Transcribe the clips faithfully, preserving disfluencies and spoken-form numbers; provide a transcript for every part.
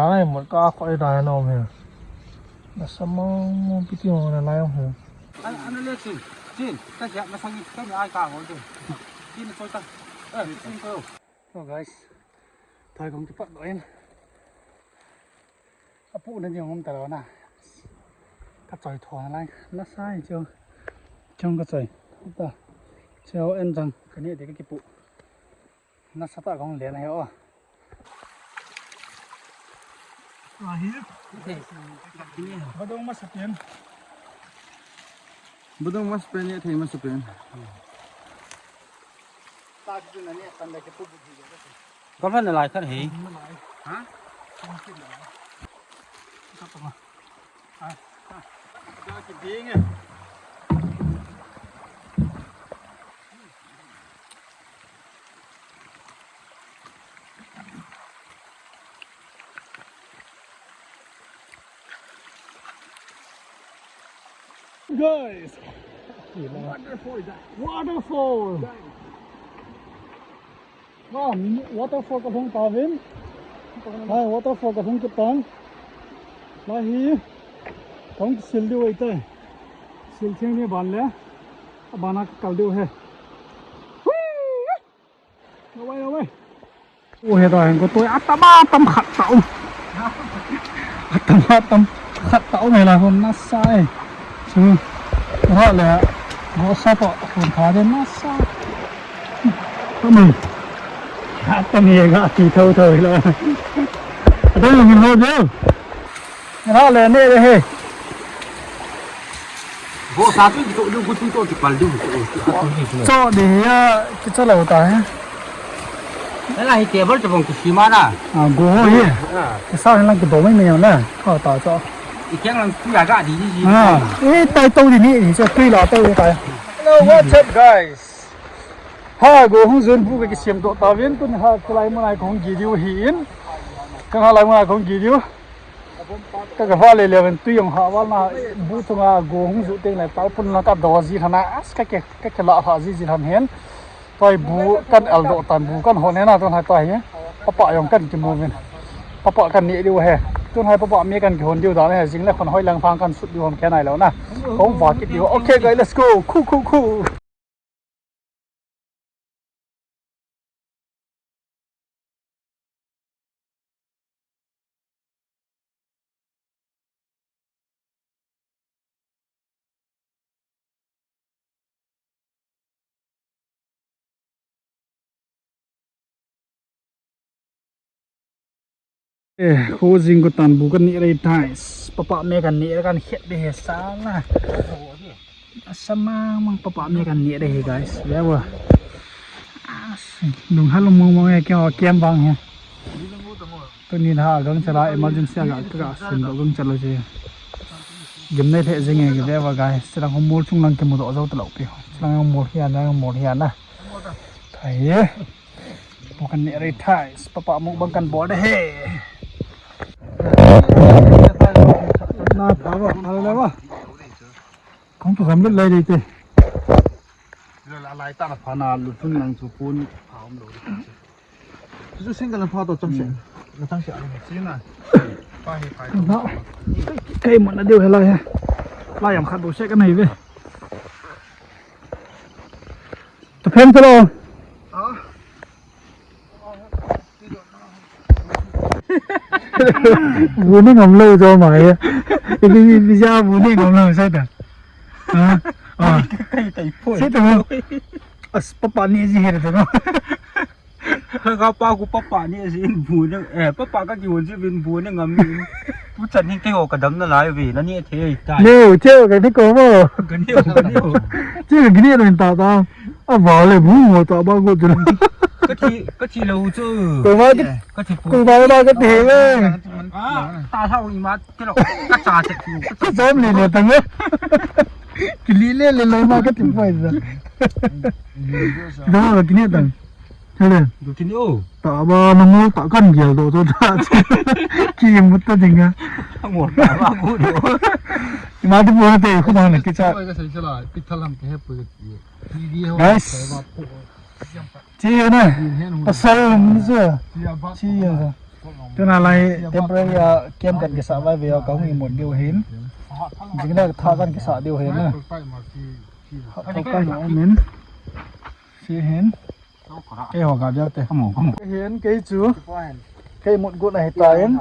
Ai, mot ka khoi da no me. Na sa mo mo piti mo na lai mo. Ana, ana le chin. Chin. Ka siap na sang ka ni ai ka ho de. Chin koi ta. Eh, chin koi. So guys, thoi kong kipat doh in. Apu na ding hom ta lo na. Ka choi tho na lai. Na sai chu. Chong ka choi. Ta. Cheo en jang. Ka ni de ka kipu. Nasatah kong len ahi o. Ahi. Vadung masa pen. Vadung masa pen, nehthei masa pen. Ka phan na lai khat hi. Ha? Guys, waterfall, guys. Waterfall. Wow, waterfall ka hung ta vin. Hai, waterfall ka hung kit tan. Lai hi. Kong sil diu ai tai. Sil theng ni ban le. Abana ka kal diu he. Woo! Awai, awai. O he ta hen ko toi atam atam khat ta um. Atam atam khat ta um he la hon na sai. Chu. Ra le. Go sa to hon kha de na sa. Atam. Atam ye ga ti tho tho la. Atam ye ho de. Ra le ne de he. Go sa tu tu tu tu tu tu pal du tu tu tu tu. Cho de ya, ki cho lo ta he. Ala hi table to bong ki sima na. Ah, go ho he. Ah. Ki sa lang ki do mai mai na. Ka ta cho. I keng lang tu ya ga di di di. Ah, eh, tai to di ni, ni cho tu la to ta. Hello, what's up, guys? Ha, go hung jun bu ka ki siam to ta vin tun ha, ka lai mun ai kong gi diu hi in. Ka ha lai mun ai kong gi diu. Ka, ka va le le ven tui jong ha val na bu chunga go hung ju teng le tarpun na ka do ji lhon a, as ka ke, ka ke la ha ji ji lhon hen. Toi bu kan al do tan bu kan hon hen a ton ha toi he. Papa jong kan ki mu vin. Papa kan ni diu he. Tun hai papa mi kan ki hon diu dan he jing le khon hoi lang phang kan sut diu hon khe nai lo na. Kong va kit diu. Okay guys, let's go. Khu khu khu. Eh, khu jing ko tan bu kan ni rei thai. Papa me kan ni kan khet de he sa na. Asa mang mang papa me kan ni rei he guys. Ve vo. As, lung ha lung mong mong he kya kem bang he. Tuni ha gang chala emergency ga ka sun lo gang chala je. Gim nei the jing he ve vo guys. Chilang ho mol chung lang ke mu do jo ta lo pi. Chilang ho mol hia na, mol hia na. Thai. Bu kan ni rei thai, papa mukbang kan bol de he. Na pha ba, na le ba. Kong tu gam lut lai de te. La lai ta na pha na lu tun nang chu pun pha um lo. Chu single pha to chang se. Na chang se a. Sina. Pa he pai. Kai mo na deu he lai he. Lai am khat bo se ka nei ve. Tu phen tu lo. Bu ni ngam lo jo ma ye. Ibi bi bi ja bu ni ngam lo sa ta. Ha? Ah. Kai tai poi. Sa ta mo. As papa ni ji he ta mo. Ka pa ku papa ni ji bu ni. Eh, papa ka ki won ji bin bu ni ngam ni. Pu chan ni te ho ka dam na lai ve na ni the tai. No, che ka ni ko mo. Ka ni ho, ka ni ho. Che ka ni ro ta ta. A va le bu mo ta ba ko tu. Ka thi, ka thi lo chu. Ko ma ka, ka thi pu. Ko ma ba ka thi le. Ah, ta thau i ma ke lo. Ka cha che chu. Ka cha le le ta nge. Ki li le le lo ma ka thi pai da. Da ki ne ta. Hele. Du tin o. Ta ba na mo ta kan gel do to ta. Ki mu ta ding a. Mo ta ba ku do. Ma ti bu na te khu ma na ki cha. Ka sai chala, pi thalam ke he pu. Guys. Chi na. Pasal ni chu. Chi ya. Tuna lai temporary a camp kan kisah vai ve a, kahung imut diu hin. Jingle tha kan kisah diu hin na. Tha kan na umin. Si hin. Keiho ga bia te. Kamu, kamu. Hin kei chu. Kei mut gu na hita hin.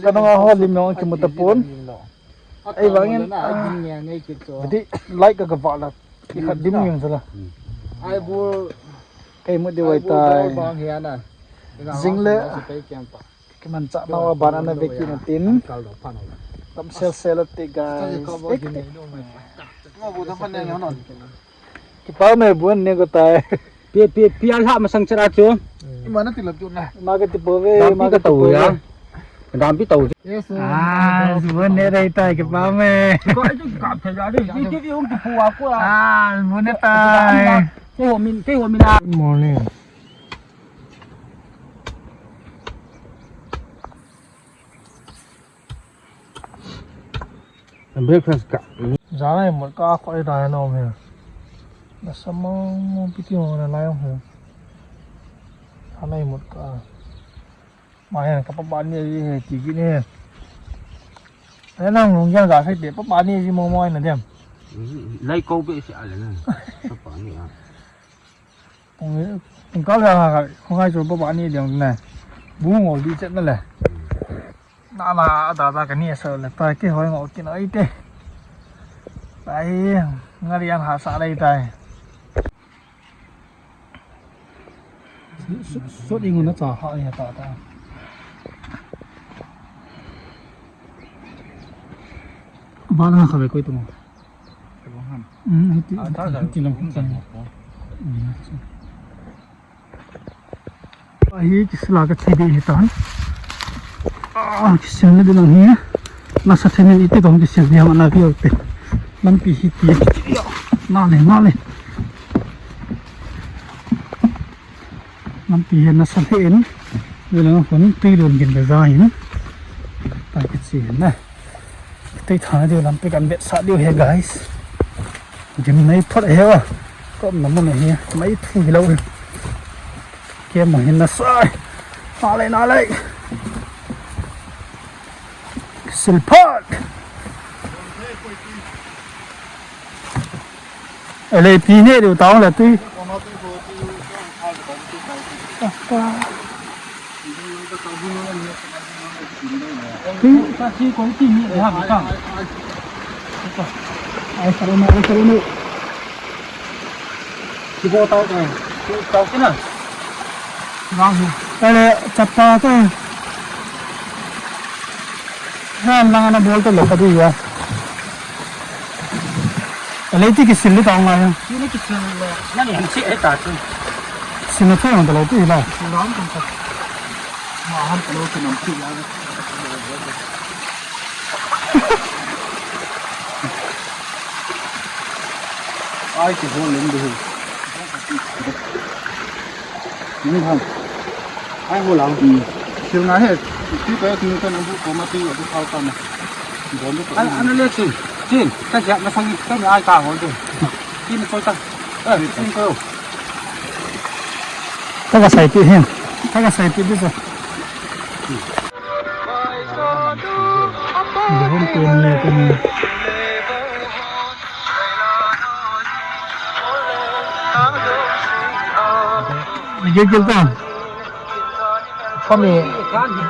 Kanung a ho lim jong kimu tapon. Ei vangin, ah, video like ka vah la. Ki khat dim jong sala. Kei mut diu ahitai. Jingle. Kimanchah nau a ban ana ve kit na tin. Tam sel sel a te guys. Kipa me bun ne ko tai. Pi, pi, pi, alha masang chara chu. Ima na ti la tu na. Ima ka ti po ve, ima ka ti po ve. Dampi ka tau ya. Dampi tau. Yes, sir. Ah, bun ne dai tai kipa me. Ko ai chu kap the ya de. Ti ti hung ti pu a ko a. Ah, bun ne tai. Keiho min, keiho min a. Good morning. Breakfast ka. Jana imut ka khoi da na um he. Na samang mo piti ho na lai um he. Jana imut ka. Ma he ka papa ni he ti ki ni he. Ai nang lung jang ga sai te papa ni ji mo mo na dem. Lai ko be se ale na. Papa ni a. Pung, pung kal ha ha, kong ai chu papa ni diang na. Bu ngol di chet na le. Na na, da da ka ni sa le, pa kihoi ngol kin oi te. Tai, ngari an ha sa dai tai. Su, su, su ding na cha ha ya ta ta. Ba na kha ve koi tu mo. Kaibuang ham. Hmm, hiti, ah, ta, hiti lang, hiti lang. Hmm. Ahi, kisil a ka che ding ahi tan. Ah, kisil na ding lang hi. Nasa thenin iti kong kisil ding ham ana pi te. Lampi hiti. Na le, na le. Lampi hi nasa lheh in, velang hun tui lon gin le ja hin. Ta kichi hin na. Tui tha diu lampi kan vetsah diu hi guys. Gim nei phot hi a. Kom na mun hi mai thu hi lo hi. Kem hin nasa. Na le, na le. Silphot. Ele pi ne diu tao le tui. Tui. Ai, saruna, ai, saruna. Kibo tao ka. Tao kina. Lang hi. Ele chapa ka. Ran lang ana bol to lo ka di ya. Ele ti kisil li tao ngai. Ti ni kisil le. Na ni han si e ta tu. Sina thoi hon to lo ti la. Ram kan ta. Ma han to lo ti nam ti ya. Ai, kihol lem ding hi. Ni ham. Ai, hol ang. Hmm. Sil nga he. Ti pe ni kan bu ko ma ti bu khau ta ma. Bon du. Ai, ana le chin. Chin. Ka ja na sang ka ni ai ka hol de. Ti ni ko ta. Eh, chin ko. Ka ga sai ti hen. Ka ga sai ti di sa. Gigil ta. Kami,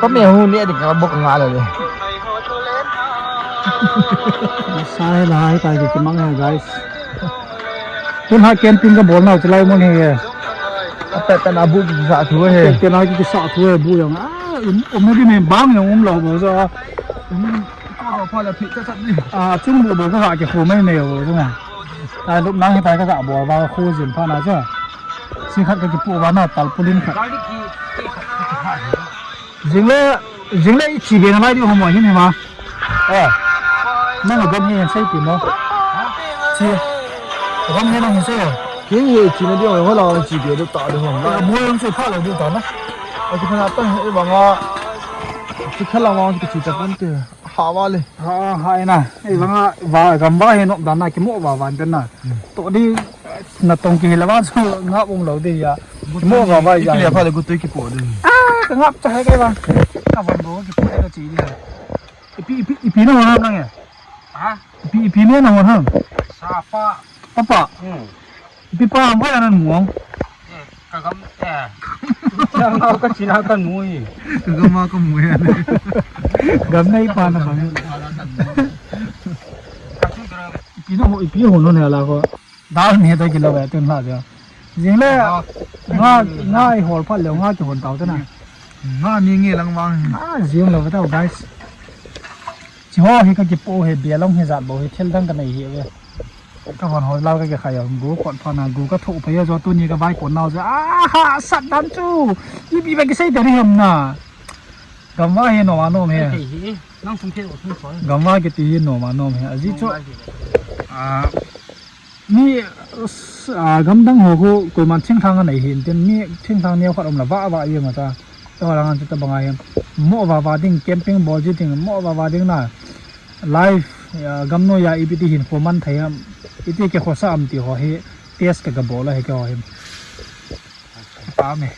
kami hu ni adik ka bok nga le. Sai lai tai ki mang hai guys. Tun ha camping ka bol nau chulai mun hi e. Ape pe na bu ki sa thu he. Pe na ki sa thu he bu jong. Ah, um, um na di me bang jong um lo bo sa. Um, ko ro pha la phi cha cha ni. Ah, chung bu bo ka ha ki khu mai me bo sa. Ta lup nang hi ta ka sa bol ba khu jin pha na cha. Si khat ka ki pu ba na tal pulin khat. Jingle, jingle i chi be na lai di ho mo hin he ma. Eh. Nang a gam hi hin sei ti mo. Chi. A gam hi nang hin sei. King hi chi na di ho la chi be du ta di ho. A mo yang sei pha la di ta na. A ki pha na ta hi bang a. Chi kha la ma chi ta pon te. Ha wa le. Ha, ha na. Ei bang a va gam va hi no dan na ki mo va van den na. To di na tong ki la va so nga um lo di ya. Ki mo va va ya. Ki le pha le gu tu ki po di. Ka ngap cha hai kai bang. Ka von bo ki pu ka chi ni. Ipi, ipi, ipi na hon ham nang e? Ha? Ipi, ipi ne na hon ham? Sapa. Papa. Hmm. Ipi pa ham ka nan muang. Eh, ka gam, eh. Ka gam ka mu e. Ka gam a ka mu e. Gam nei pa na bang. Ipi na ho, ipi ho no ne la ko. Dal ni to kilo ba tun la ja. Jing le nga, nga i hol phat le nga ki hon tau te na. Nga ni nge lang vang. Ah, jing lo ba tau, guys. Chi ho hi ka ki po he, bia long he, jat bo he, thil dang ka nei hi ve. Ka hon ho lau ka ki khai gu kot pha na gu ka tho pha ya jo tuni ka vai kon nau ja. Ah, ha, sat dan chu. Ipi ba ki sei te ri ham na. Gam va he no ma no me. Nang sum phe o sum so. Gam va ki ti hi no ma no me. Aji chu. Ah, Mi, ah, gamdang ho khu koiman thingthang anei hin tin, mi thingthang neo khat um la va va i ma ta. Tua lang an ta banga hi. Mo va va ding, camping bol ji ding, mo va va ding na. Live, ah, gamnoi a ipi ti hin khoman thei ham. Iti ke khosa am ti ho hi test ka ga bol a hi ka ho hi. Pa me.